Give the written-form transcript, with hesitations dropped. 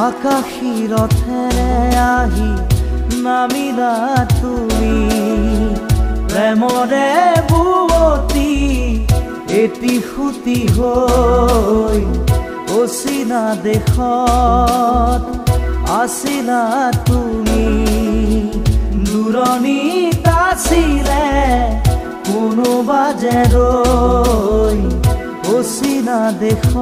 আকাশী ৰথেৰে আহি নামিলা তুমি, প্ৰেমৰে বোৱতী এটি সুতি হৈ অচিনা দেশত আছিলা তুমি। দূৰণিত আছিলে কোনোবা যে ৰৈ অচিনা দেশত।